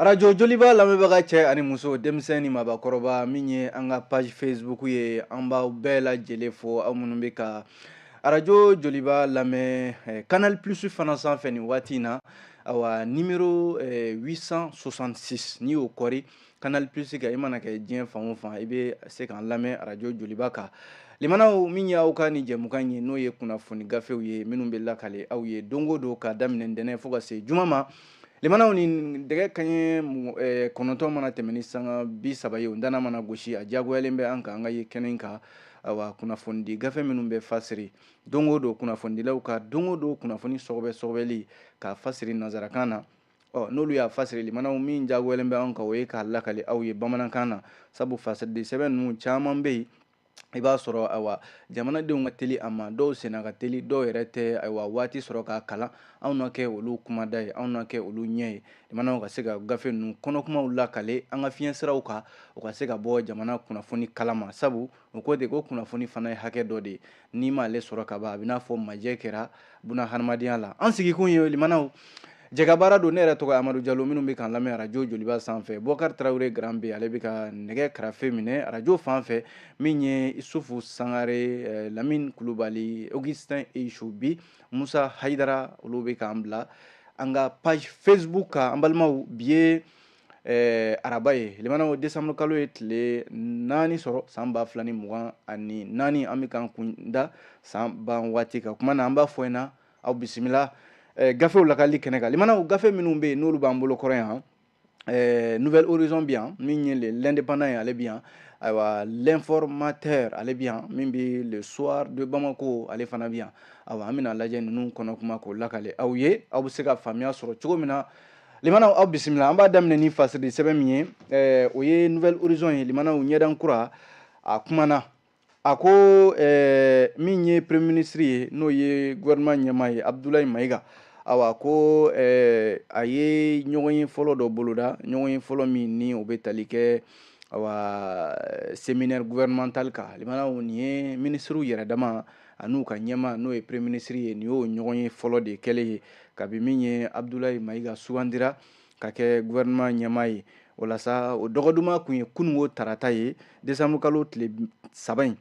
Arajo Joliba lamɛnbaga cɛ ani muso, denmisɛn ni maabakɔrɔba, min ye an ka page Facebook ye, an b'aw bɛɛ lajɛlen fo, aw minnu bɛ ka Arajo Joliba lamɛn Canal Plus fana sanfɛ nin waati in na. Awa, numéro 866, n'i y'o kɔri Canal Plus kan, i mana kɛ diɲɛ fan o fan, i bɛ se k'an lamɛn Arajo Joliba kan. Limanaw, min y'aw ka nin jɛmukan ye, n'o ye kunnafoni gafew ye minnu bɛ lakale aw ye don o don ka daminɛ ntɛnɛn fo ka se juma ma. Limanaw, ni nɛgɛ kaɲɛ 9 mana tɛmɛ ni sanga 30 ye, o dana mana gosi, a diyagoyalen bɛ an kan an ka ye kɛnɛ kan. Awa, kunnafonidi gafe minnu bɛ fasiri don o don, kunnafonidilaw ka don o don kunnafoni sɔgɔbɛ sɔgɔbɛli k'a fasiri nanzarakan na, ɔ n'olu y'a fasiri, limanaw, min diyagoyalen bɛ an kan, o ye k'a lakale aw ye bamanankan na, sabu fasiridi sɛbɛn ninnu caman bɛ yen, i b'a sɔrɔ, ayiwa, jamanadenw ka teli a ma, dɔw senna ka teli, dɔw yɛrɛ tɛ, ayiwa, waati sɔrɔ k'a kalan. Anw na kɛ olu kumada ye, anw na kɛ olu ɲɛ ye, limanaw, ka se ka gafe ninnu kɔnɔkumaw lakale an ka fiɲɛ siraw kan, o ka se ka bɔ jamana kunnafoni kalama, sabu o ko de ko kunnafoni fana ye hakɛ dɔ de ye. N'i m'ale sɔrɔ ka ban, a bɛ n'a fɔ majɛ kɛra buna hadamadenya la. An sigikun ye, limanaw, jɛka don. Ne yɛrɛ tɔgɔ Amadu Jalo. Minnu bɛ k'an lamɛn Arajo Joliba sanfɛ, Bɔkari Tarawele Grand B, ale bɛ ka nɛgɛ karafe minɛ arajo fan fɛ. Min ye Isufu Sangare, Lamini Kulubali, Augustin Eyisobi, Musa Hayidara, olu bɛ k'an bila an ka page Facebook kan. An balimaw, bi ye araba ye, limanaw, décembre kalo ye tile 4 sɔrɔ san 2024. An bɛ k'an kun da san ban waati kan. Kuma na, an b'a fɔ ɲɛna, aw bisimila gafew lakali kɛnɛ kan. Limanaw, gafe minnu bɛ yen, n'olu b'an bolo kɔrɔ yan, Nouvel Horizon bi yan, min ye L'Indépendant ye, ale bi yan, ayiwa, L'Informateur, ale bi yan, min bɛ Le Soir de Bamako, ale fana bi yan. Ayiwa, an bɛna lajɛ ninnu kɔnɔ kuma k'o lakale aw ye, aw bɛ se ka faamuya sɔrɔ cogo min na. Limanaw, aw bisimila. An b'a daminɛ ni fasiri sɛbɛn min ye, o ye Nouvel Horizon ye. Limanaw, ɲɛdan kura a kumana, a ko min ye premier ministre ye, n'o ye gouvernement ɲɛmaa ye, Abdoulaye Mayiga, awa, ko a ye ɲɔgɔn ye fɔlɔ dɔ boloda, ɲɔgɔn ye fɔlɔ min ni o bɛ tali kɛ, awa, séminaire gouvernemental kan. Limanaw, nin ye ministres yɛrɛ dama an'u ka ɲɛmaa, n'o ye premier ministre ye, nin y'o ɲɔgɔn ye fɔlɔ de kɛlen ye kabi min ye Abdoulaye Mayiga sugandira ka kɛ gouvernement ɲɛmaa ye. O la sa, o dɔgɔduma kun ye kununko tarata ye, décembre kalo tile 3 in.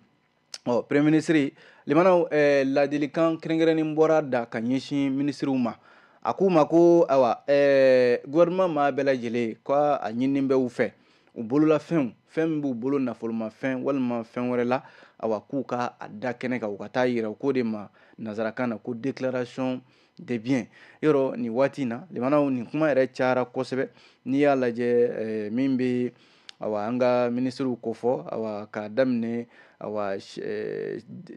Ɔ, premier ministre, limanaw, ladilikan kɛrɛnkɛrɛnnen bɔra da ka ɲɛsin ministres ma. A k'u ma ko, ayiwa, gouvernement maa bɛɛ lajɛlen, ko a ɲinini bɛ u fɛ, u bololafɛnw, fɛn min b'u bolo, nafolomafɛn walima fɛn wɛrɛ la, awa, k'u ka a da kɛnɛ kan, u ka taa yira. U k'o de ma nanzarakan na ko déclaration de biens. Yɔrɔ nin waati in na, limanaw, nin kuma yɛrɛ cayara kosɛbɛ. N'i y'a lajɛ, min bɛ, awa, an ka ministres kofɔ, awa, k'a daminɛ, awa,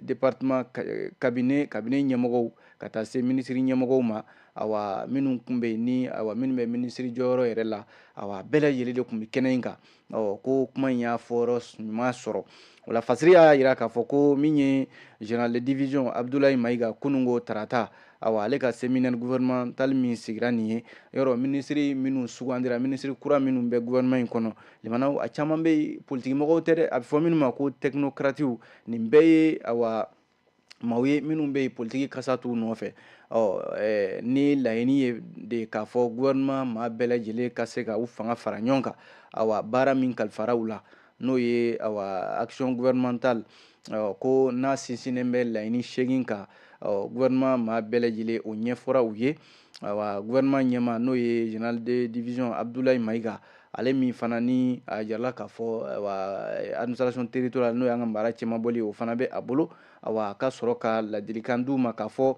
département, cabinet ɲɛmɔgɔw ka taa se minisiri ɲɛmɔgɔw ma, awa, minnu tun bɛ yen ni, awa, minnu bɛ minisiri jɔyɔrɔ yɛrɛ la, awa, bɛɛ lajɛlen de tun bɛ kɛnɛ in kan. Ɔ, ko kuma in y'a fɔ ɲuman sɔrɔ. O la, fasiri y'a jira k'a fɔ ko min ye général de division Abdoulaye Mayiga, kununko tarata, awa, ale ka séminaire gouvernemental min sigira nin ye, yɔrɔ minisiri minnu sugandira, minisiri kura minnu bɛ gouvernement in kɔnɔ, limanaw, a caman bɛ yen, politiki mɔgɔw tɛ dɛ, a bɛ fɔ minnu ma ko technocrates. Nin bɛɛ ye, awa, maaw ye minnu bɛ yen, politiki kasa t'u nɔfɛ. Ɔ, ni laɲini ye de k'a fɔ gouvernement maa bɛɛ lajɛlen ka se ka u fanga fara ɲɔgɔn kan, awa, baara min kalifara u la, n'o ye, awa, action gouvernementale, ko n'a sinsinnen bɛ laɲini 8 kan, gouvernement maa bɛɛ lajɛlen, o ɲɛfɔra u ye. Awa, gouvernement ɲɛmaa, n'o ye général de division Abdoulaye Mayiga, ale min fana ni a jirala k'a fɔ, awa, administration territoriale, n'o y'an ka mara cɛmabɔli ye, o fana bɛ a bolo, awa, a ka sɔrɔ ka ladilikan d'u ma k'a fɔ,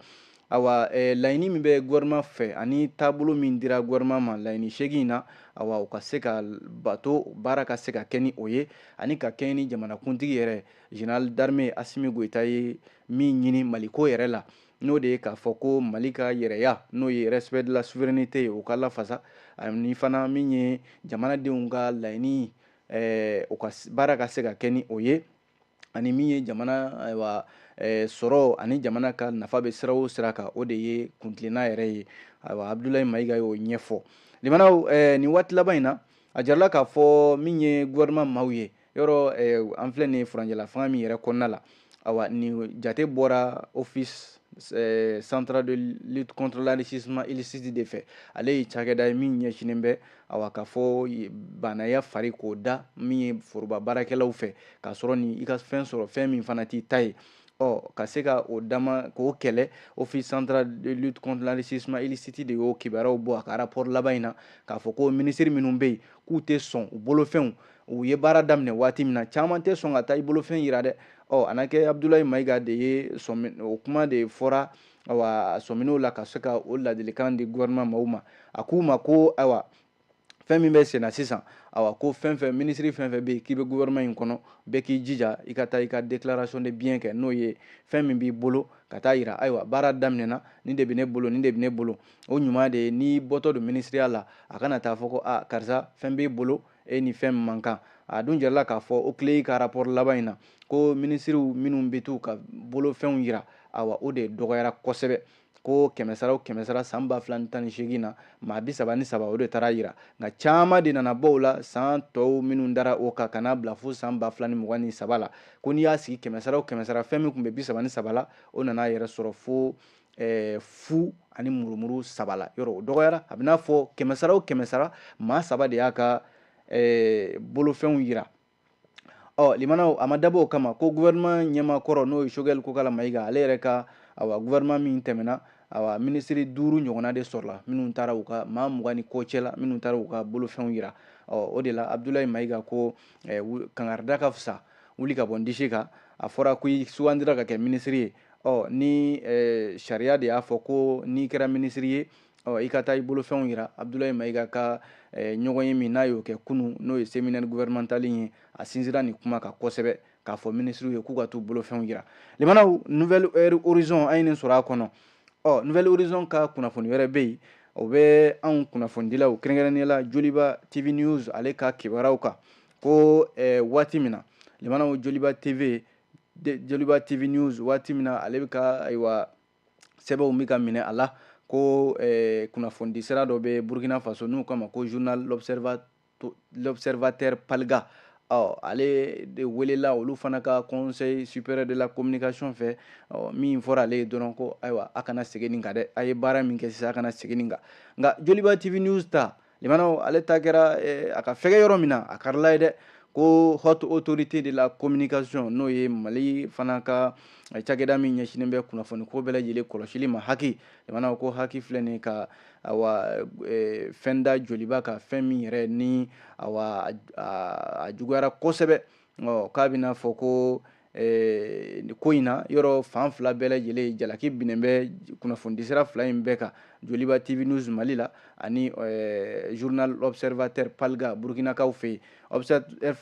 awa, laɲini min bɛ gouvernement fɛ ani taabolo min dira gouvernement ma laɲini 8 in na, awa, u ka se ka bato, baara ka se ka kɛ ni o ye, ani ka kɛɲɛ ni jamanakuntigi yɛrɛ, général d'armée Assimi Goïta ye min ɲini Maliko yɛrɛ la, n'o de ye k'a fɔ ko Mali ka yɛrɛya, n'o ye respect de la souveraineté ye, o ka lafasa, ani fana min ye jamanadenw ka laɲini, o ka baara ka se ka kɛ ni o ye, ani min ye jamana, ayiwa, sɔrɔ ani jamana ka nafa bɛ sira o sira kan, o de ye kuntilenna yɛrɛ ye. Ayiwa, Abdoulaye Mayiga y'o ɲɛfɔ. Limanaw, nin waati laban in na, a jirala k'a fɔ min ye gouvernement maaw ye, yɔrɔ an filɛ nin ye furancɛla fanga min yɛrɛ kɔnɔna la. Awa, nin jate bɔra Office central de lutte contre l'enrichissement illicite de fɛ. Ale ye cakɛda ye min ɲɛsinnen bɛ, awa, ka fɔ banaya fari k'o da min ye foroba baarakɛlaw fɛ, k'a sɔrɔ ni i ka fɛn sɔrɔ, fɛn min fana t'i ta ye, ɔ ka se ka o dama k'o kɛlɛ. Office central de lutte contre l'enrichissement illicite de y'o kibaruyaw bɔ a ka rapport laban in na, k'a fɔ ko minisiri minnu bɛ yen, k'u tɛ sɔn u bolofɛnw. U ye baara daminɛ waati min na, caman tɛ sɔn ka taa i bolofɛn yira dɛ. Ɔ a na kɛ Abdoulaye Maïga de ye sɔmi, o kuma de fɔra. Awa, a sɔmin'o la ka se ka o ladilikan di gouvernement maaw ma. A k'u ma ko ayiwa, fɛn min bɛ sen na sisan, awa, ko fɛn fɛn minisiri fɛn fɛn bɛ yen k'i bɛ gouvernement in kɔnɔ, bɛɛ k'i jija i ka taa i ka déclaration de bien kɛ, n'o ye fɛn min b'i bolo ka taa yira. Ayiwa, baara daminɛna, nin de bɛ ne bolo, nin de bɛ ne bolo. O ɲuman de ye n'i bɔtɔ don minisiriya la, a kana taa fɔ ko a karisa, fɛn b'e bolo, e ni fɛn min man kan. A dun jirala k'a fɔ OCLEI ka rapport laban in na ko minisiriw minnu bɛ t'u ka bolofɛnw yira, awa, o de dɔgɔyara kosɛbɛ, ko kɛmɛsara o kɛmɛsara, san 2018 na, maa 33 o de taara yira. Nka caman de nana bɔ o la san tɔw minnu dara o kan, ka n'a bila fo san 2023 la, ko n'i y'a sigi kɛmɛsara o kɛmɛsara, fɛn min tun bɛ 33 la, o nana yɛrɛ sɔrɔ fo fu ani murumuru saba la. Yɔrɔ o dɔgɔyara, a bɛ n'a fɔ kɛmɛsara o kɛmɛsara, maa saba de y'a ka bolofɛnw yira. Ɔ limanaw, a ma dabɔ o kama ko gouvernement ɲɛmaa kɔrɔ, n'o ye Choguel Kokalla Maïga, ale yɛrɛ ka, awa, gouvernement min tɛmɛna, awa, minisiri duuru ɲɔgɔnna de sɔrɔla minnu taara u ka, maa 20 ni kɔ cɛ la, minnu taara u ka bolofɛnw yira. Ɔ o de la Abdoulaye Maïga ko kangarida ka fisa wuli ka bɔ n disi kan. A fɔra ko i sugandira ka kɛ minisiri ye. Ɔ ni sariya de y'a fɔ ko n'i kɛra minisiri ye, ɔ i ka taa i bolofɛnw yira. Abdoulaye Maïga ka ɲɔgɔn ye min n'a y'o kɛ kunun, n'o ye séminaire gouvernemental ye, a sinsinra nin kuma kan kosɛbɛ, k'a fɔ minisiriw ye k'u ka t'u bolofɛnw yira. Limanaw, Nouvel Horizon, an ye nin sɔrɔ a kɔnɔ. Ɔ Nouvel Horizon ka kunnafoni wɛrɛ bɛ yen, o bɛ anw kunnafonidilaw, kɛrɛnkɛrɛnnenya la Joliba TV News, ale ka kibaruyaw kan, ko waati min na, limanaw, Joliba TV, Joliba TV News, waati min na ale bɛ ka, ayiwa, sɛbɛnw bɛ ka minɛ a la, ko kunnafonidi sira dɔ bɛ Burkina Faso n'u k'a ma ko journal L'Observateur Palga. Ɔ ale de welela olu fana ka Conseil supérieur de la communication fɛ. Ɔ min fɔra ale ye dɔrɔn ko ayiwa, a kana segin nin kan dɛ, a ye baara min kɛ sisan, a kana segin nin kan. Nka Joliba TV News ta, limanaw, ale ta kɛra a ka fɛgɛ yɔrɔ min na, a karila ye dɛ, ko Haute Autorité de la communication, n'o ye Mali fana ka cakɛda min ɲɛsinnen bɛ kunnafoni ko bɛɛ lajɛlen kɔlɔsili ma, HAC, limanaw, ko HAC filɛ nin ka, awa, fɛn da Joliba ka, fɛn min yɛrɛ ni, awa, a juguyara kosɛbɛ. Ɔ k'a bɛna fɔ ko ko in na, yɔrɔ fan fila bɛɛ lajɛlen jalaki binnen bɛ kunnafonidisira fila in bɛɛ kan, Joliba TV News Mali la ani journal L'Observateur Palga Burkinakaw fɛ yen.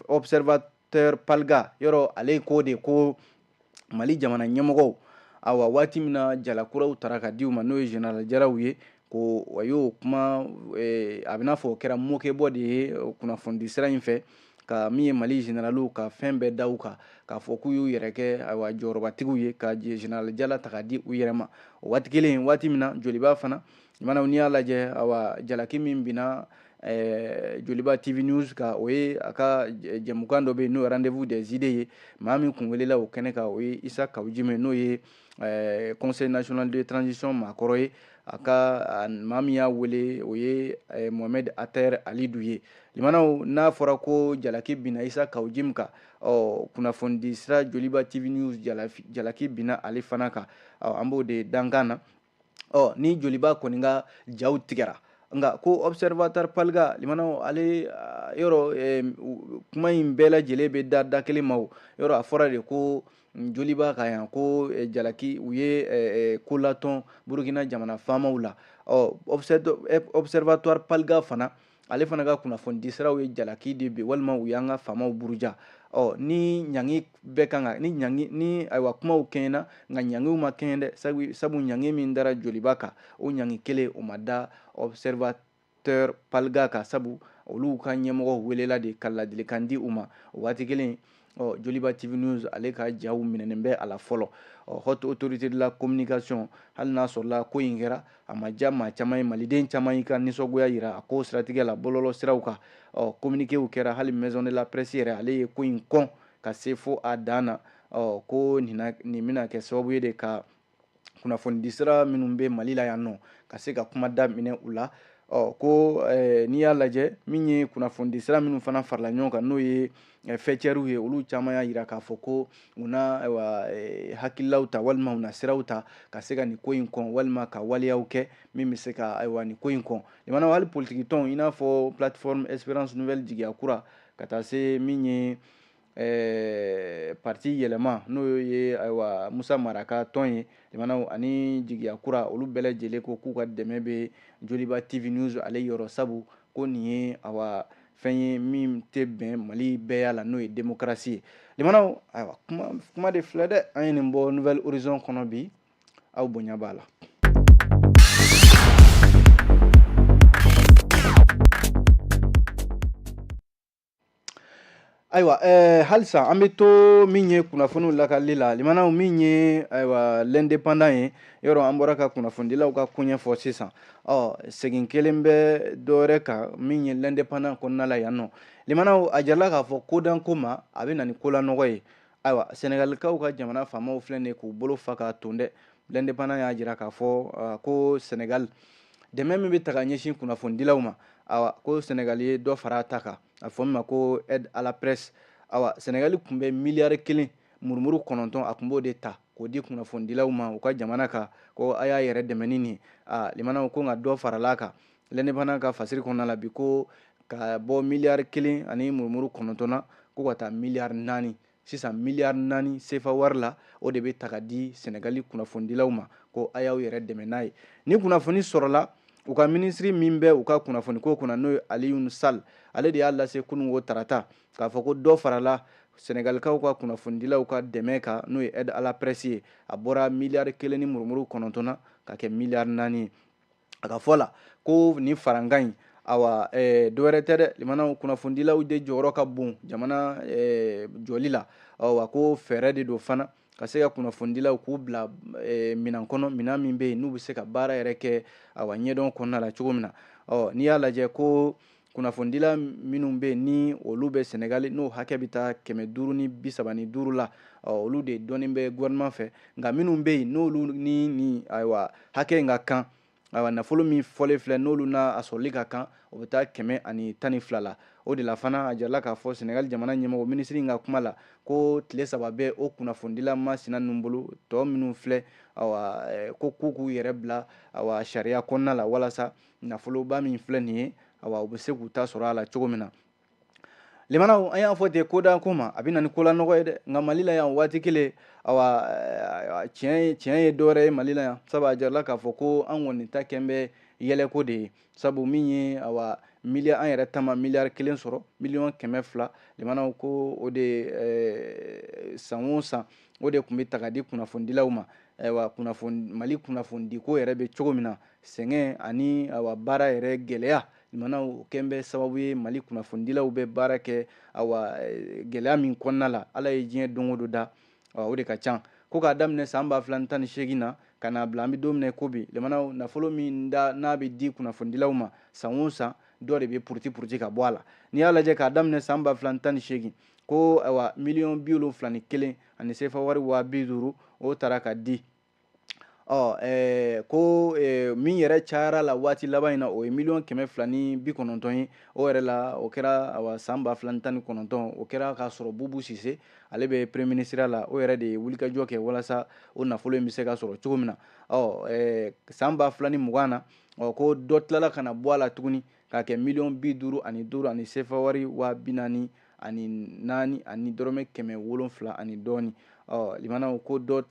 Observateur Palga, yɔrɔ ale ko de ko Mali jamana ɲɛmɔgɔw, awa, waati min na jalakuraw tara ka di u ma, n'o ye général Jaraw ye, ko a y'o kuma, a bɛna fɔ o kɛra mokɛbɔ de ye kunnafonidisira in fɛ, ka min ye Mali généraliw ka fɛn bɛɛ da u kan, k'a fɔ k'u y'u yɛrɛ kɛ, ayiwa, jɔyɔrɔbatigiw ye, ka général Jala ta ka di u yɛrɛ ma. O waati kelen, waati min na Joliba fana mana, n'i y'a lajɛ, awa, jalaki min binna Joliba TV News ka, o ye a ka jɛmukan dɔ bɛ yen, n'o ye Rendez-vous des idées ye. Maa min kun welela o kɛnɛ kan, o ye Issa Kaou Djim, n'o ye Conseil national de transition maakɔrɔ ye. A ka maa min y'a wele, o ye Mohamed Ater Alidou ye. Limanaw, n'a fɔra ko jalaki binna Issa Kaou Djim kan, ɔ kunnafonidi sira Joliba TV News, jalaki binna ale fana kan. Ɔ an b'o de dankan na. Ɔ ni Joliba kɔni ka jaw tigɛra, nka ko Observateur Palga, limanaw, ale yɔrɔ kuma in bɛɛ lajɛlen bɛ da da kelen ma. O yɔrɔ a fɔra de ko Joliba ka yan ko jalaki u ye ko latɔn Burukina jamana faamaw la. Ɔ Observatoire Palga fana, ale fana ka kunnafonidi siraw ye jalaki de bi, walima u y'an ka faamaw buruja. Ɔ ni ɲangi bɛɛ kan ka ni ɲangi ni, ayiwa, kumaw kɛɲɛna, nka ɲangiw ma kɛɲɛ dɛ, sabu ɲangi min dara Joliba kan, o ɲangi kelen o ma da Observateur Palga kan, sabu olu ka ɲɛmɔgɔw welela de ka ladilikan di u ma. O waati kelen, ɔ Joliba TV News, ale ka jaw minɛnen bɛ a la fɔlɔ. Ɔ Haute Autorité de la communication, hali n'a sɔrɔla ko in kɛra, a ma diya maa caman ye, maliden caman y'i ka nisɔngoya yira a ko siratigɛ la bɔlɔlɔ siraw kan. Ɔ communiquéw kɛra, hali Maison de la presse yɛrɛ, ale ye ko in kɔn ka se fo a dan na. Ɔ ko nin bɛna kɛ sababu ye de ka kunnafonidisira minnu bɛ Mali la yan nɔ ka se ka kuma daminɛ u la. Ɔ ko n'i y'a lajɛ min ye kunnafonidisira minnu fana farala ɲɔgɔn kan, n'o ye faîtièrew ye, olu caman y'a jira k'a fɔ ko u na ayiwa hakililaw ta walima u na siraw ta ka se ka nin ko in kɔn, walima ka waleyaw kɛ min bɛ se ka ayiwa nin ko in kɔn. Limanaw, hali politiki tɔnw i n'a fɔ Plateforme Espérance Nouvelle Jigiya Kura, ka taa se min ye parti Yɛlɛma, n'o ye ayiwa Musa Mara ka tɔn ye, limanaw ani Jigiya Kura, olu bɛɛ lajɛlen ko k'u ka dɛmɛ bɛ Joliba TV News ale yɔrɔ, sabu ko nin ye awa fɛn ye min tɛ bɛn Mali bɛɛya la, n'o ye démocratie ye. Limanaw, ayiwa kuma de filɛ dɛ, an ye nin bɔ Nouvel Horizon kɔnɔ bi, aw bonya b'a la. Ayiwa halisa an bɛ to min ye kunnafoniw lakalili la. Limanaw, min ye ayiwa L'Indépendant ye, yɔrɔ an bɔra ka kunnafonidilaw ka koɲɛ fɔ sisan. Ɔ segin kelen bɛ dɔwɛrɛ kan min ye L'Indépendant kɔnɔna la yan nɔ. Limanaw, a jirala k'a fɔ kodan ko ma a bɛ na ni kolanɔgɔ ye. Ayiwa Sɛnɛgalikaw ka jamana faamaw filɛ nin ye k'u bolo fa k'a ton dɛ. L'Indépendant y'a jira k'a fɔ ko Sɛnɛgali dɛmɛ min bɛ ta ka ɲɛsin kunnafonidilaw ma, awa ko Sɛnɛgali ye dɔ fara a ta kan, a fɔ min ma ko aide à la presse. Awa Sɛnɛgali tun bɛ miliyari 1 murumuru 9, a tun b'o de ta k'o di kunnafonidilaw ma u ka jamana kan, ko a y'a yɛrɛ dɛmɛ ni nin. Aa limanaw, ko nka dɔ farala a kan. L'Indépendant ka fasiri kɔnɔna la bi, ko ka bɔ miliyari 1 ani murumuru 9 na, ko ka taa miliyari 4. Sisan miliyari 4 sefa wari la, o de bɛ ta ka di Sɛnɛgali kunnafonidilaw ma, ko a y'aw yɛrɛ dɛmɛ n'a ye. Ni kunnafoni sɔrɔla u ka minisiri min bɛ u ka kunnafoniko kunna, n'o ye Alioune Sall, ale de y'a lase kununko tarata k'a fɔ ko dɔ farala Sɛnɛgalikaw ka kunnafonidilaw ka dɛmɛ kan, n'o ye aide à la presse ye. A bɔra miliyari 1 ni murumuru 9 na ka kɛ miliyari 4 ye. A ka fɔ la ko nin farankan in, awa dɔwɛrɛ tɛ dɛ, limanaw, kunnafonidilaw de jɔyɔrɔ ka bon jamana jɔli la. Awa ko fɛɛrɛ de don fana ka se ka kunnafonidilaw k'u bila minɛn kɔnɔ, minɛn min bɛ yen n'u bɛ se ka baara yɛrɛ kɛ awa ɲɛdɔn kɔnɔna la cogo min na. Ɔ n'i y'a lajɛ ko kunnafonidila minnu bɛ yen ni olu bɛ Sɛnɛgali, n'o hakɛ bɛ taa 535 la, ɔ olu de dɔnnen bɛ gouvernement fɛ. Nka minnu bɛ yen n'olu ni ayiwa hakɛ in ka kan, ayiwa nafolo min fɔlen filɛ, n'olu n'a a sɔrɔli ka kan, o bɛ taa 112 la. O de la fana a jirala k'a fɔ Sɛnɛgali jamana ɲɛmɔgɔ minisiri in ka kuma la ko tile 3 bɛ o kunnafonidila masina ninnu bolo, tɔ minnu filɛ, awa ko k'u k'u yɛrɛ bila awa sariya kɔnɔna la, walasa nafoloba min filɛ nin ye, awa u bɛ se k'u ta sɔrɔ a la cogo min na. Limanaw, an y'a fɔ ten kodan ko ma a bɛ na ni kolanɔgɔ ye dɛ. Nka Mali la yan waati kelen, awa tiɲɛ ye dɔwɛrɛ ye Mali la yan, sabu a jirala k'a fɔ ko an kɔni ta kɛn bɛ yɛlɛko de ye, sabu min ye awa miliyari, an yɛrɛ ta ma miliyari 1 sɔrɔ, miliyɔn 200. Limanaw, ko o de san o san o de tun bɛ ta ka di kunnafonidilaw ma. Ayiwa Mali kunnafonidiko yɛrɛ bɛ cogo min na, sɛgɛn ani awa baara yɛrɛ gɛlɛya, limanaw, o kɛn bɛ sababu ye Mali kunnafonidilaw bɛ baara kɛ awa gɛlɛya min kɔnɔna la. Ala ye diɲɛ don o don da, o de ka ca. Ko k'a daminɛ san 2018 na ka n'a bila an bɛ don min na ko bi, limanaw, nafolo min da n'a bɛ di kunnafonidilaw ma san o san, dɔ de bɛ puruti puruti ka bɔ a la. N'i y'a lajɛ k'a daminɛ san 2018, ko ayiwa miliyɔn 71 ani sefa wari 50,000, o taara ka di. Ɔ ko min yɛrɛ cayara la waati laban in na, o ye miliyɔn 290 ye. O yɛrɛ la, o kɛra awa san 2019, o kɛra k'a sɔrɔ Bubu Sise ale bɛ premier ministre la, o yɛrɛ de ye wulikajɔ kɛ walasa o nafolo in bɛ se ka sɔrɔ cogo min na. Ɔ san 2020 na, ɔ ko dɔ tilala ka na bɔ a la tuguni k'a kɛ miliyɔn 55 ani sefa wari 44,000 ani dɔrɔmɛ 700 ani dɔɔni. Ɔ limanaw, ko dɔ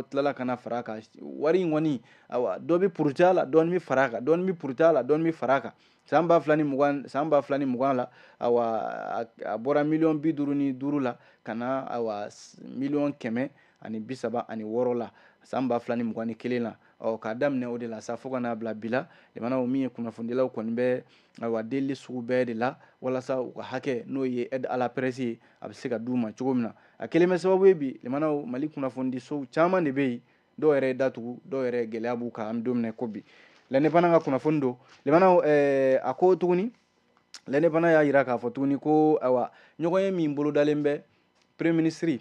tilala ka na fara a kan. Wari in kɔni, awa dɔ bɛ puruti a la, dɔɔni bɛ fara a kan, dɔɔni bɛ puruti a la, dɔɔni bɛ fara a kan. San 2020, san 2020 la, awa a bɔra miliyɔn 55 la ka na awa miliyɔn 136 la san 2021 la. Ɔ k'a daminɛ o de la sa fo ka n'a bila bi la, limanaw, min ye kunnafonidilaw kɔni bɛ ayiwa delili sugu bɛɛ de la walasa u ka hakɛ, n'o ye aide à la presse ye, a bɛ se ka d'u ma cogo min na. A kɛlen bɛ sababu ye bi, limanaw, Mali kunnafonidisow caman de bɛ yen, dɔw yɛrɛ ye datugu, dɔw yɛrɛ gɛlɛya b'u kan an bɛ don min na ko bi. L'Indépendant ka kunnafoni don. Limanaw, a ko tuguni, L'Indépendant y'a jira k'a fɔ tuguni ko ayiwa ɲɔgɔn ye min bolodalen bɛ premier ministre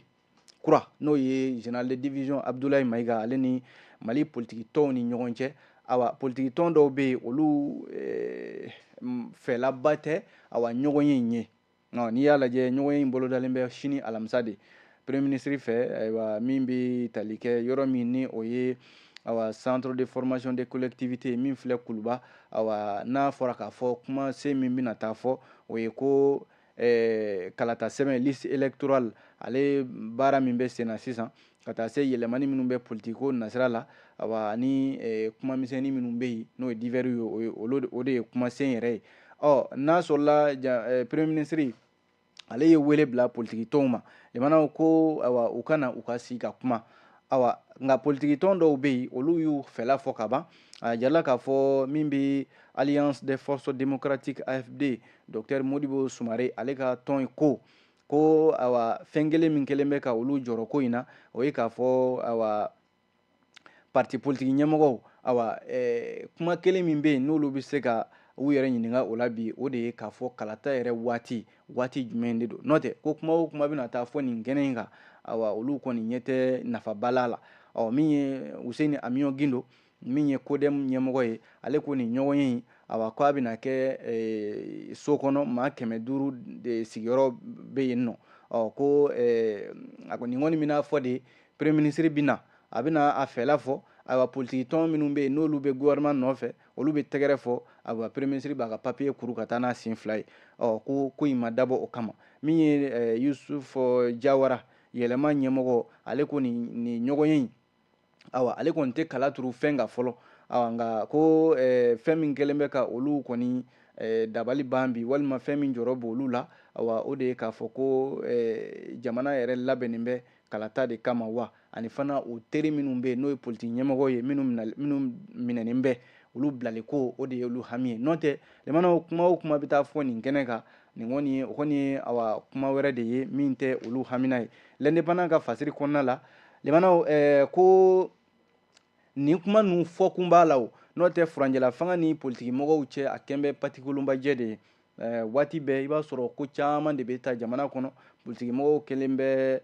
kura, n'o ye général de division Abdoulaye Maïga, ale ni Mali politiki tɔnw ni ɲɔgɔn cɛ. Awa, politiki tɔn dɔw bɛ yen, olu fɛlaba tɛ awa ɲɔgɔn ye in ye. N'i y'a lajɛ, ɲɔgɔn ye in bolodalen bɛ sini alamisa de premier ministre fɛ, ayiwa, min bɛ tali kɛ yɔrɔ min ni o ye awa centre de formation des collectivités min filɛ Kuluba. Awa, n'a fɔra k'a fɔ kumasen min bɛna taa fɔ, o ye ko kalata sɛbɛn, liste électorale, ale baara min bɛ sen na sisan, ka taa se yɛlɛmani minnu bɛ politiki ko nasira la, awa, ani kuma misɛnnin minnu bɛ yen, n'o ye divers ye, o ye olu o de ye kumasen yɛrɛ ye. Ɔ, n'a sɔrɔla premier ministre ale ye wele bila politiki tɔnw ma, limanaw ko awa u ka na u ka sigi ka kuma. Awa, nka politiki tɔn dɔw bɛ yen, olu y'u fɛla fɔ ka ban. A jirala k'a fɔ min bɛ Alliance des forces démocratiques, AFD, docteur Modibo Sumare, ale ka tɔn ko awa fɛn kelen min kɛlen bɛ ka olu jɔrɔ ko in na, o ye k'a fɔ awa parti politique ɲɛmɔgɔw, awa kuma kelen min bɛ yen n'olu bɛ se ka u yɛrɛ ɲininka o la bi, o de ye k'a fɔ kalata yɛrɛ waati jumɛn de don. N'o tɛ ko kuma o kuma bɛna taa fɔ nin kɛnɛ in kan, awa olu kɔni ɲɛ tɛ nafaba la. Ɔ, min ye Useni Amiɔn Gindo, min ye CODEM ɲɛmɔgɔ ye, ale ko nin ɲɔgɔn ye in, awa, k'a bɛna kɛ so kɔnɔ, maa 500 de sigiyɔrɔ bɛ yen nɔ. Ɔ, ko a ko nin kɔni bɛna fɔ de, premier ministre bɛ na, a bɛna a fɛla fɔ. Ayiwa, politiki tɔn minnu bɛ yen n'olu bɛ gouvernement nɔfɛ, olu bɛ tɛgɛrɛ fɔ. Ayiwa, premier ministre b'a ka papier kuru ka taa n'a sen fila ye. Ɔ, ko in ma dabɔ o kama. Min ye Yusuf Jawara, yɛlɛma ɲɛmɔgɔ, ale ko nin ɲɔgɔn ye in, awa, ale kɔni tɛ kala turu fɛn kan fɔlɔ. Awa, nka ko fɛn min kɛlen bɛ ka olu kɔni dabali ban bi, walima fɛn min jɔrɔ b'olu la, awa, o de ye k'a fɔ ko jamana yɛrɛ labɛnnen bɛ kalata de kama wa, ani fana o teri minnu bɛ yen, n'o ye politiki ɲɛmɔgɔ ye, minnu minɛnen bɛ, olu bilali ko, o de ye olu hami ye. N'o tɛ, limanaw, kuma o kuma bɛ taa fɔ nin kɛnɛ kan, nin kɔni, o kɔni ye awa kuma wɛrɛ de ye min tɛ olu hamina ye. L'Indépendant ka fasiri kɔnɔna la, limanaw, ko nin kuma ninnu fɔkun b'a la o. N'o tɛ, furanjɛla fanga ni politiki mɔgɔw cɛ, a kɛn bɛ patikolonbajɛ de ye. Waati bɛɛ i b'a sɔrɔ ko caman de bɛ taa jamana kɔnɔ, politiki mɔgɔw kɛlen bɛ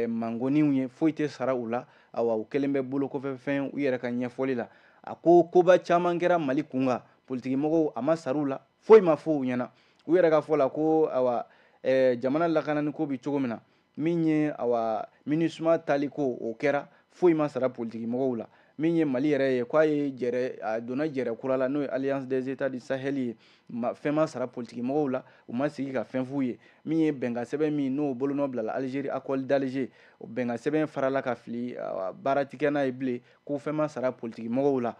mangoniw ye, foyi tɛ sara u la. Awa, u kɛlen bɛ bolokɔfɛfɛn u yɛrɛ ka ɲɛfɔli la. A ko koba caman kɛra Mali kun kan, politiki mɔgɔw a ma sara u la, foyi ma fɔ u ɲɛna. U yɛrɛ ka fɔ la ko awa jamana lakanani ko bɛ cogo min na, min ye awa MINUSMA tali ko, o kɛra, foyi ma sara politiki mɔgɔw la. Min ye Mali yɛrɛ ye, k'a ye jɛrɛ, a donna jɛrɛ kura la, n'o ye Alliance des États du Sahel ye, fɛn ma sara politiki mɔgɔw la, u ma sigi ka fɛn f'u ye. Min ye bɛnkan sɛbɛn min n'o bolonɔ bilala Algérie, accord d'Alger, o bɛnkan sɛbɛn farala ka fili, baara ti kɛ n'a ye bilen, ko fɛn ma sara politiki mɔgɔw la.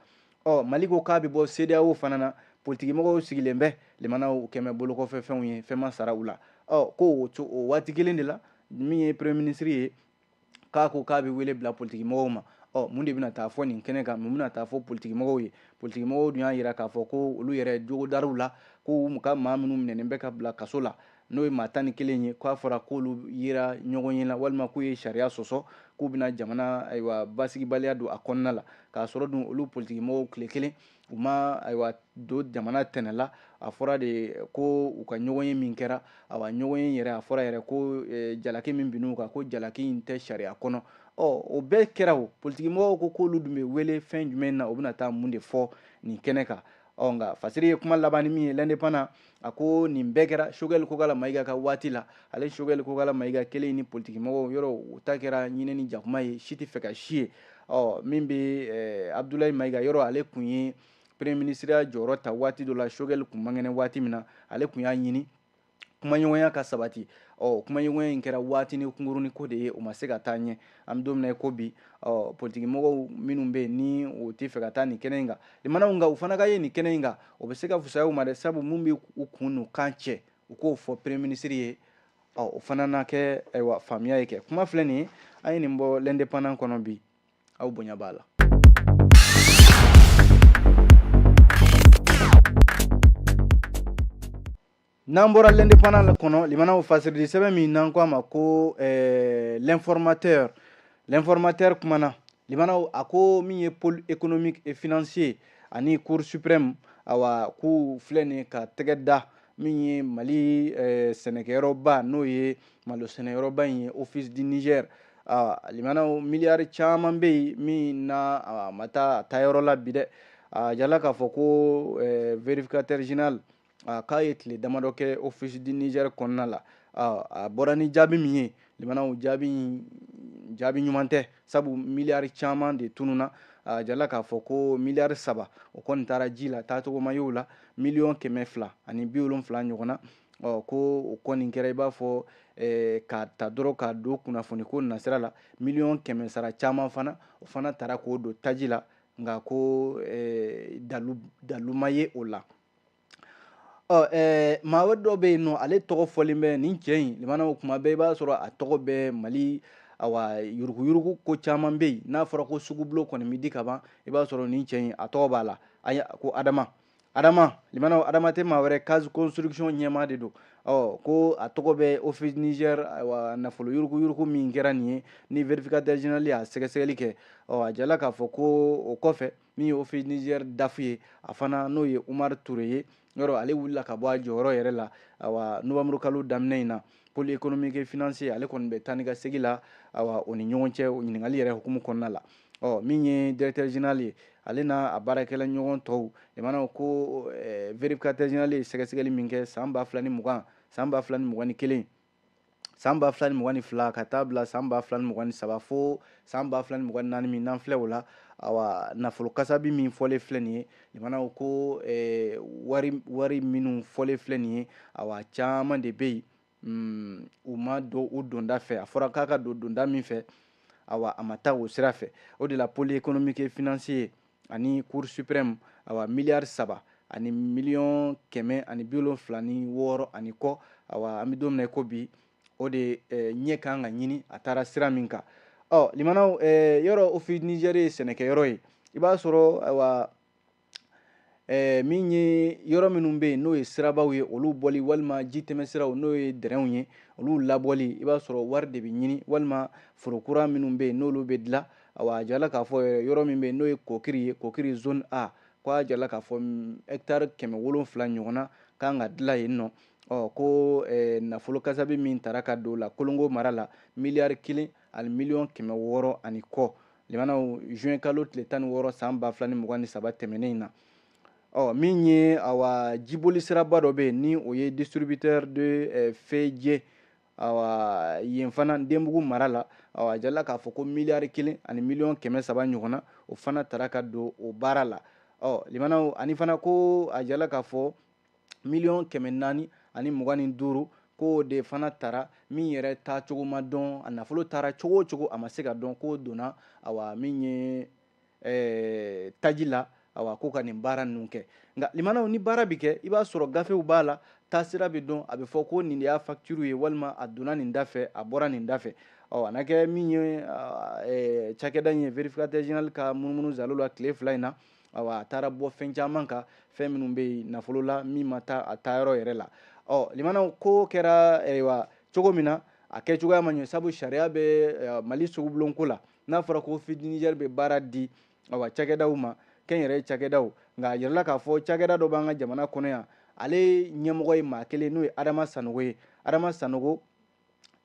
Ɔ, Mali ko k'a bɛ bɔ CEDEAO fana na, politiki mɔgɔw sigilen bɛ, limanaw, u kɛmɛ bolokɔfɛ fɛnw ye, fɛn ma sara u la. Ɔ, ko o waati kelen de la, min ye premier ministre ye, k'a ko k'a bɛ wele bila politiki mɔgɔw ma. Ɔ, mun de bɛna taa fɔ nin kɛnɛ kan? Mun bɛna taa fɔ politiki mɔgɔw ye? Politiki mɔgɔw dun y'a jira k'a fɔ ko olu yɛrɛ jogo dar'u la, ko u ka maa minnu minɛnen bɛ ka bila kaso la, n'o ye maa 11 ye, k'a fɔra k'olu yera ɲɔgɔn ye la, walima k'u ye sariya sɔsɔ, k'u bɛna jamana ayiwa basigibaliya don a kɔnɔna la. K'a sɔrɔ dun olu politiki mɔgɔw tile kelen u ma ayiwa don jamana tɛnɛ la. A fɔra de ko u ka ɲɔgɔn ye min kɛra, awa, ɲɔgɔn ye yɛrɛ, a fɔra yɛrɛ ko jalaki min binn'u kan, ko jalaki in tɛ sariya kɔnɔ. Ɔ, o bɛɛ kɛra o, politiki mɔgɔw ko k'olu dun bɛ wele fɛn jumɛn na, u bɛna taa mun de fɔ nin kɛnɛ kan? Ɔ, nka fasiri ye kuma laban ni min ye, L'Indépendant, a ko nin bɛɛ kɛra Choguel Kokala Maïga ka waati la. Ale Choguel Kokala Maïga kelen ni politiki mɔgɔw yɔrɔ, u ta kɛra ɲinɛ ni jakuma ye, si tɛ fɛ ka si ye. Ɔ, min bɛ Abdoulaye Maïga yɔrɔ, ale kun ye premier ministre ya jɔyɔrɔ ta waati dɔ la, Choguel kun man kɛnɛ waati min na, ale kun y'a ɲini kumaɲɔgɔnya ka sabati. Ɔ, kumaɲɔgɔnya in kɛra waati ni kunkurunin ko de ye, o ma se ka taa ɲɛ. An bɛ don min na i ko bi, ɔ, politiki mɔgɔw minnu bɛ yen ni o tɛ fɛ ka taa nin kɛnɛ in kan, limanaw, nka u fana ka ye nin kɛnɛ in kan, o bɛ se ka fisaya u ma dɛ, sabu mun bɛ u kun n'u kan cɛ, u k'o fɔ premier ministre ye. Ɔ, o fana na kɛ ayiwa faamuya ye. Kɛ kuma filɛ nin ye, an ye nin bɔ L'Indépendant kɔnɔ bi, aw bonya b'a la. N'an bɔra L'Indépendant kɔnɔ, limanaw, fasirili sɛbɛn min n'an ko a ma ko L'informateur, L'informateur kumana, limanaw, a ko min ye pôle économique et financier ani cour suprême, awa, k'u filɛ nin ka tɛgɛ da min ye Mali sɛnɛkɛyɔrɔba, n'o ye malo sɛnɛyɔrɔba in ye, Office du Niger. Limanaw, miliyari caman bɛ yen min na a ma taa a taayɔrɔ la bi dɛ. A jala k'a fɔ ko vérificateur général k'a ye tile damadɔ kɛ Office du Niger kɔnɔna la. A bɔra ni jaabi min ye, limanaw, jaabi jaabi ɲuman tɛ, sabu miliyari caman de tununa. A jala k'a fɔ ko miliyari 3, o kɔni taara ji la, taacogo ma y'o la. 270 miliyɔn ɲɔgɔn na, ɔ ko o kɔni kɛra i b'a fɔ k'a ta dɔrɔn k'a don kunnafoni ko nasira la. Miliyɔn 100 sara caman fana, o fana taara k'o don taji la, nka ko dalu dalu ma ye o la. Ɔ maa wɛrɛ dɔ bɛ yen nɔ, ale tɔgɔ fɔlen bɛ nin cɛ in. Limanaw, kuma bɛɛ i b'a sɔrɔ a tɔgɔ bɛ Mali. Awa, yuruguyurugu ko caman bɛ yen. N'a fɔra ko sugubulon kɔni bɛ di ka ban, i b'a sɔrɔ nin cɛ in a tɔgɔ b'a la. Ayi, ko Adama, Adama, limanaw, Adama tɛ maa wɛrɛ, Case Construction ɲɛmaa de don. Ɔ ko a tɔgɔ bɛ Office Niger. Ayiwa, nafolo yuruguyurugu min kɛra nin ye, ni vérificateur général y'a sɛgɛsɛgɛli kɛ, ɔ a jala k'a fɔ ko o kɔfɛ, min ye Office Niger DAF ye, a fana n'o ye Umar Ture ye, yɔrɔ ale wulila ka bɔ a jɔyɔrɔ yɛrɛ la. Awa, novembre kalo daminɛ in na, pôle économique et financier, ale kɔni bɛ taa ni ka segin la, awa, o ni ɲɔgɔn cɛ, o ɲininkali yɛrɛ hukumu kɔnɔna la. Ɔ min ye directeur général ye, ale n'a a baarakɛla ɲɔgɔn tɔw, limanaw, ko vérificateur général ye sɛgɛsɛgɛli min kɛ san 2020, san 2021, san 2022, ka taa bila san 2023 fo san 2024 min n'an filɛ o la, awa, nafolo kasabi min fɔlen filɛ nin ye, limanaw, ko wari minnu fɔlen filɛ nin ye, awa, caman de bɛ yen, u ma don u donda fɛ. A fɔra k'a ka don donda min fɛ, awa, a ma taa o sira fɛ. O de la, pôle économique et financier ani Cour suprême, awa, miliyari 3 ani 176 miliyɔn ani kɔ, awa, an bɛ don min na i ko bi, o de ɲɛ kan ka ɲini a taara sira min kan. Ɔ limanaw, yɔrɔ Office Niger ye sɛnɛkɛyɔrɔ ye. I b'a sɔrɔ, ayiwa, min ye yɔrɔ minnu bɛ yen n'o ye sirabaw ye, olu bɔli, walima ji tɛmɛsiraw n'o ye dɛrɛnw ye, olu labɔli, i b'a sɔrɔ wari de bɛ ɲini, walima foro kura minnu bɛ yen n'olu bɛ dilan. Awa, a jala k'a fɔ yɔrɔ min bɛ yen n'o ye Kokiri ye, Kokiri zone A, ko a jala k'a fɔ hectare 700 ɲɔgɔnna kan ka dilan yen nɔ. Ɔ ko nafolo kasabi min tara ka don la Kolongo mara la, miliyari 1 ani miliyɔn 600 ani kɔ, limanaw, juin kalo tile 16 san 2023 tɛmɛnen in na. Ɔ min ye, awa, jiboli siraba dɔ bɛ yen ni o ye distributeur de Fedje, awa, yen fana Denbugu mara la, awa, a jala k'a fɔ ko miliyari 1 ani miliyɔn 300 ɲɔgɔn na, o fana tara ka don o baara la. Ɔ limanaw, ani fana ko a jala k'a fɔ 425 miliyɔn k'o de fana tara min yɛrɛ taacogo ma dɔn, a nafolo taara cogo o cogo, a ma se ka dɔn, k'o donna, awa, min ye taji la, awa, ko ka nin baara ninnu kɛ. Nka limanaw, ni baara bɛ kɛ, i b'a sɔrɔ gafew b'a la, taasira bɛ dɔn, a bɛ fɔ ko nin de y'a facture ye, walima a donna nin da fɛ, a bɔra nin da fɛ. Ɔ a na kɛ min ye cakɛda in ye, vérificateur général ka munumunu zalo la tile 2 in na, awa, a taara bɔ fɛn caman kan, fɛn minnu bɛ yen nafolo la min ma taa a taayɔrɔ yɛrɛ la. Ɔ limanaw, ko kɛra, ayiwa, cogo min na, a kɛcogoya ma ɲɛ, sabu sariya bɛ Mali sugubulonko la. N'a fɔra ko Office Niger bɛ baara di, awa, cakɛdaw ma, kɛnyɛrɛye cakɛdaw, nka a yirala k'a fɔ cakɛda dɔ b'an ka jamana kɔnɔ yan, ale ɲɛmɔgɔ ye maa kelen, n'o ye Adama Sanogo ye. Adama Sanogo,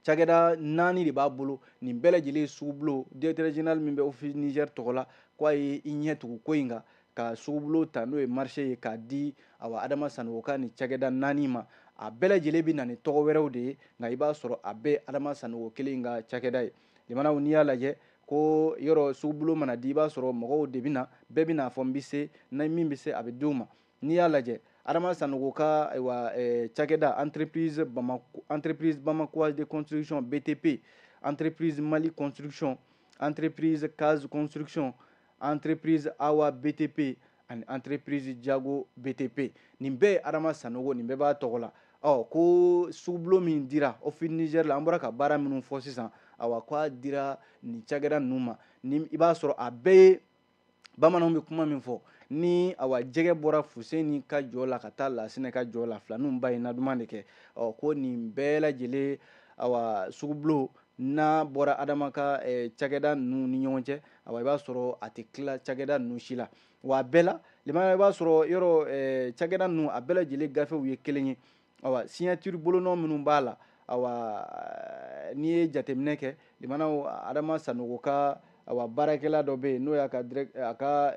cakɛda naani de b'a bolo, nin bɛɛ lajɛlen ye sugubulon. Directeur général min bɛ Office Niger tɔgɔ la, ko a ye i ɲɛ tugu ko in kan ka sugubulon ta, n'o ye marché ye, k'a di, awa, Adama Sanogo ka nin cakɛda naani ma. A bɛɛ lajɛlen bɛ na ni tɔgɔ wɛrɛw de ye, nka i b'a sɔrɔ a bɛɛ Adama Sanogo kelen ka cakɛda ye. Limanaw, n'i y'a lajɛ ko yɔrɔ sugubulon mana di, i b'a sɔrɔ mɔgɔw de bɛ na, bɛɛ bɛ n'a fɔ n bɛ se, ni min bɛ se, a bɛ d'u ma. N'i y'a lajɛ, Adama Sanogo ka, ayiwa, cakɛda entreprise Bamako, Entreprise Bamakoise de Construction BTP, Entreprise Mali Construction, Entreprise Case Construction, Entreprise Awa BTP ani Entreprise Jago BTP, nin bɛɛ ye Adama Sanogo, nin bɛɛ b'a tɔgɔ la. Ɔ ko sugubulon min dira Office Niger la, an bɔra ka baara minnu fɔ sisan, awa, ko a dira nin cakɛda ninnu ma, ni i b'a sɔrɔ a bɛɛ ye, bamananw bɛ kuma min fɔ ni, awa, jɛgɛ bɔra Fuseni ka jɔ la ka taa Lasinɛ ka jɔ la, filaninw ba ye naduman de kɛ. Ɔ ko nin bɛɛ lajɛlen, awa, sugubulon n'a bɔra Adama ka cakɛda ninnu ni ɲɔgɔn cɛ, awa, i b'a sɔrɔ a tɛ tila cakɛda ninnu si la. Wa a bɛɛ la, limana, i b'a sɔrɔ yɔrɔ cakɛda ninnu a bɛɛ lajɛlen gafew ye kelen ye, awa, signature bolonɔ minnu b'a la. Awa n'i ye jateminɛ kɛ, limanaw, Adama Sanogo ka awa baarakɛla dɔ bɛ yen, n'o y'a ka direct, a ka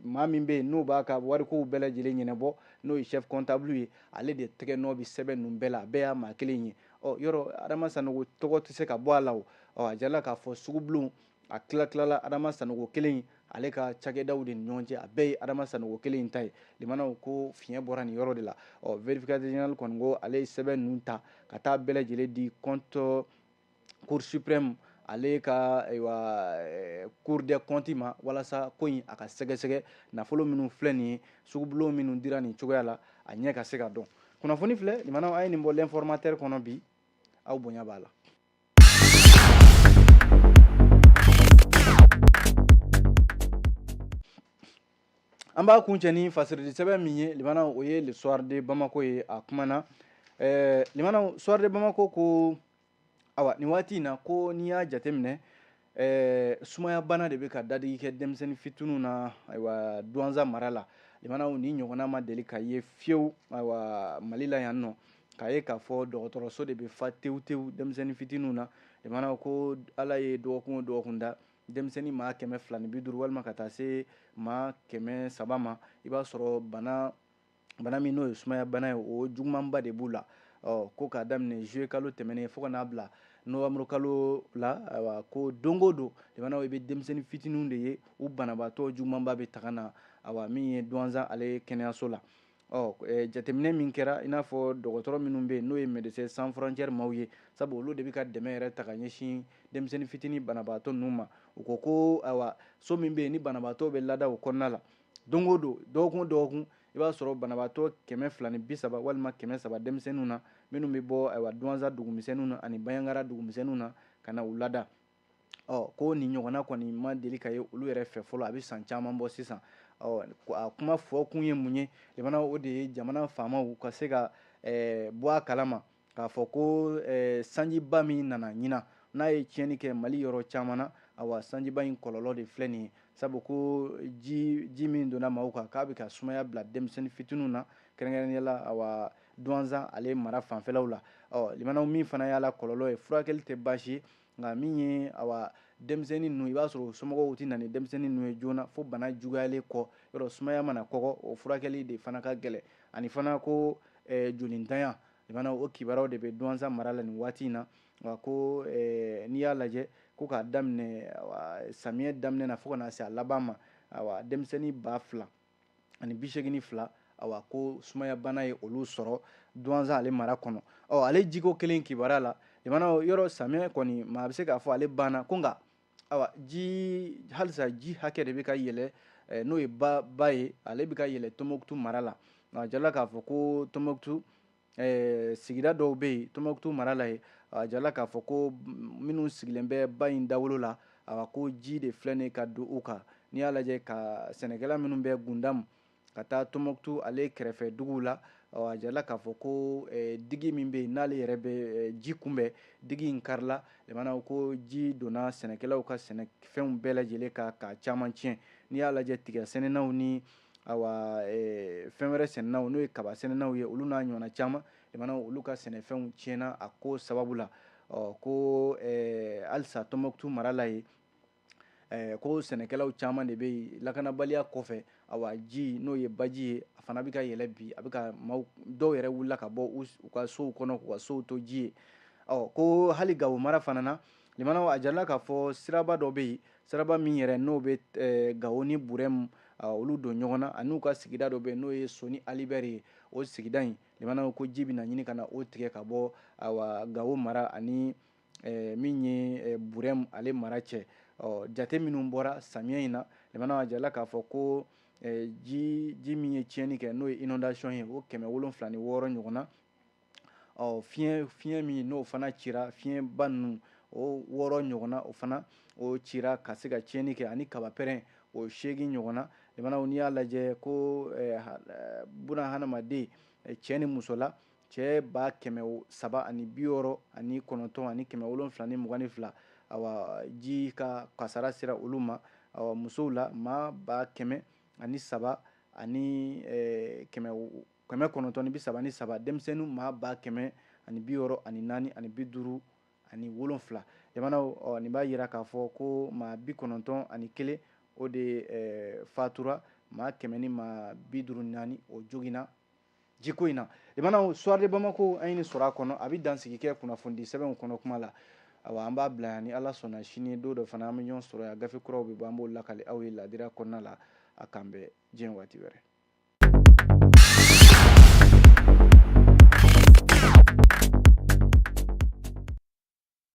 maa min bɛ yen n'o b'a ka warikow bɛɛ lajɛlen ɲɛnabɔ, n'o ye chef comptable ye, ale de tɛgɛ nɔ bɛ sɛbɛn ninnu bɛɛ la, a bɛɛ y'a maa kelen ye. Ɔ yɔrɔ Adama Sanogo tɔgɔ tɛ se ka bɔ a la o. Ɔ a jala k'a fɔ sugubulon a tila tilala Adama Sanogo kelen ale ka cakɛdaw de ni ɲɔgɔn cɛ, a bɛɛ ye Adama Sanogo kelen in ta ye. Limanaw, ko fiɲɛ bɔra nin yɔrɔ de la. Ɔ vérificateur général kɔni ko ale ye sɛbɛn ninnu ta ka taa bɛɛ lajɛlen di compte Cour suprême ale ka ayiwa Cour des comptes ma, walasa ko in a ka sɛgɛsɛgɛ, nafolo minnu filɛ nin ye, sugubulon minnu dira nin cogoya la, a ɲɛ ka se ka dɔn. Kunnafoni filɛ, limanaw, a ye nin bɔ L'Informateur kɔnɔ bi, aw bonya b'a la. An b'a kuncɛ ni fasirili sɛbɛn min ye, limanaw, o ye Le Soir de Bamako ye. A kumana, limanaw, Soir de Bamako ko awa nin waati in na, ko n'i y'a jateminɛ, sumaya bana de bɛ ka dadigi kɛ denmisɛnnin fitininw na, ayiwa Duwanza mara la. Limanaw, ni ɲɔgɔnna ma deli ka ye fiyewu, ayiwa Mali la yan nɔ, k'a ye k'a fɔ dɔgɔtɔrɔso de bɛ fa tewu tewu denmisɛnnin fitininw na. Limanaw, ko Ala ye dɔgɔkun o dɔgɔkun da, denmisɛnnin maa 250 walima ka taa se maa 300 ma, i b'a sɔrɔ bana min n'o ye sumaya bana ye, o jugumanba de b'u la. Ɔ ko k'a daminɛ juillet kalo tɛmɛnen fo ka n'a bila novembre kalo la, ayiwa ko don o don, limanaw, i bɛ denmisɛnnin fitininw de ye, u banabaatɔ jugumanba bɛ taga na, ayiwa min ye Duwanza ale kɛnɛyaso la. Ɔ jateminɛ min kɛra, i n'a fɔ dɔgɔtɔrɔ minnu bɛ yen n'o ye Médecins Sans Frontières maaw ye, sabu olu de bɛ ka dɛmɛ yɛrɛ ta ka ɲɛsin denmisɛnnin fitinin banabaatɔ ninnu ma. U ko ko ayiwa so min bɛ yen ni banabaatɔ bɛ lada o kɔnɔna la, don o don, dɔgɔkun o dɔgɔkun, i b'a sɔrɔ banabaatɔ 230 walima 300 denmisɛnninw na, minnu bɛ bɔ ayiwa Duwanza dugumisɛnninw na ani Banjagara dugumisɛnninw na ka na u lada. Ɔ ko nin ɲɔgɔnna kɔni ma deli ka ye olu yɛrɛ fɛ fɔlɔ, a bɛ san caman bɔ sisan. Ɔ a kuma fɔ kun ye mun ye, limanaw, o de ye jamana faamaw ka se ka bɔ a kalama k'a fɔ ko sanjiba min nana ɲinan, n'a ye tiɲɛni kɛ Mali yɔrɔ caman na, awa sanjiba in kɔlɔlɔ de filɛ nin ye, sabu ko ji min donna maaw kan, k'a bɛ ka sumaya bila denmisɛnnin fitininw na, kɛrɛnkɛrɛnnenya la awa Duwanza ale mara fanfɛlaw la. Ɔ limanaw, min fana y'a la kɔlɔlɔ ye, furakɛli tɛ baasi ye, nka min ye awa denmisɛnnin ninnu, i b'a sɔrɔ somɔgɔw tɛ na ni denmisɛnnin ninnu ye joona fo bana juguyalen kɔ. Yɔrɔ sumaya mana kɔgɔ, o furakɛli de fana ka gɛlɛn, ani fana ko jolintanya. Limanaw, o kibaruyaw de bɛ Duwanza mara la nin waati in na. Nka ko n'i y'a lajɛ, ko k'a daminɛ awa samiyɛ daminɛ na fo ka na se a laban ma, awa denmisɛnnin 2082, awa ko sumaya bana ye olu sɔrɔ Duwanza ale mara kɔnɔ. Ɔ ale jiko kelen kibaruya la, limanaw, yɔrɔ samiyɛ kɔni maa bɛ se k'a fɔ ale banna ko, nka awa ji halisa ji hakɛ de bɛ ka yɛlɛ, n'o ye ba ye, ale bɛ ka yɛlɛ Tɔnbukutu mara la. A jala k'a fɔ ko Tɔnbukutu sigida dɔw bɛ yen Tɔnbukutu mara la yen, a jala k'a fɔ ko minnu sigilen bɛ ba in dawolo la, awa ko ji de filɛ nin ye ka don u kan. N'i y'a lajɛ ka sɛnɛkɛla minnu bɛ Gundamu ka taa Tɔnbukutu ale kɛrɛfɛ duguw la, a jala k'a fɔ ko digi min bɛ yen n'ale yɛrɛ bɛ ji kunbɛn, digi in karila. Limanaw, ko ji donna sɛnɛkɛlaw ka sɛnɛfɛnw bɛɛ lajɛlen kan k'a caman tiɲɛ. N'i y'a lajɛ tiga sɛnɛnaw ni awa fɛn wɛrɛ sɛnɛnaw, n'o ye kaba sɛnɛnaw ye, olu n'a ɲɔgɔnna caman, limanaw, olu ka sɛnɛfɛnw tiɲɛna a ko sababu la. Ɔ ko halisa Tɔnbukutu mara la yen, ko sɛnɛkɛlaw caman de bɛ yen lakanabaliya kɔfɛ, awa ji n'o ye baji ye, a fana bɛ ka yɛlɛ bi, a bɛ ka maaw dɔw yɛrɛ wulila ka bɔ u ka sow kɔnɔ k'u ka sow to ji ye. Ɔ ko hali Gawo mara fana na, limanaw, a jirala k'a fɔ siraba dɔ bɛ yen, siraba min yɛrɛ n'o bɛ Gawo ni Burɛmu olu don ɲɔgɔn na, ani u ka sigida dɔ bɛ yen n'o ye Soni Alibɛri ye, o sigida in, limanaw, ko ji bɛna ɲini ka na o tigɛ ka bɔ awa Gawo mara ani min ye Burɛmu ale mara cɛ. Ɔ jate minnu bɔra samiyɛ in na, limanaw, a jirala k'a fɔ ko ji min ye tiɲɛni kɛ, n'o ye inondation ye, o 706 ɲɔgɔnna. Ɔ fiɲɛ min n'o fana cira, fiɲɛba ninnu o 6 ɲɔgɔnna, o fana o cira ka se ka tiɲɛni kɛ, ani kaba pɛrɛn o 8 ɲɔgɔnna. Limanaw, n'i y'a lajɛ ko buna hadamaden cɛ ni muso la, cɛ 369 722, awa ji ka kasara sera olu ma. Awa musow la, maa 103 ani 933, denmisɛnninw maa ba kɛmɛ ani 64 ani 57. Jamanaw, ɔ nin b'a yira k'a fɔ ko maa 91 o de fatura, maa 100 ni maa 54 o joginna jiko in na. Jamanaw, Soir de Bamako, an ye nin sɔrɔ a kɔnɔ. A bɛ dansigi kɛ kunnafonidi sɛbɛnw kɔnɔ kuma la. Awa, an b'a bila yan. Ni Ala sɔnna, sini don dɔ fana, an bɛ ɲɔgɔn sɔrɔ yan. Gafe kuraw bɛ bɔ, an b'o lakali aw ye ladira kɔnɔna la. A k'an bɛn diɲɛ waati wɛrɛ.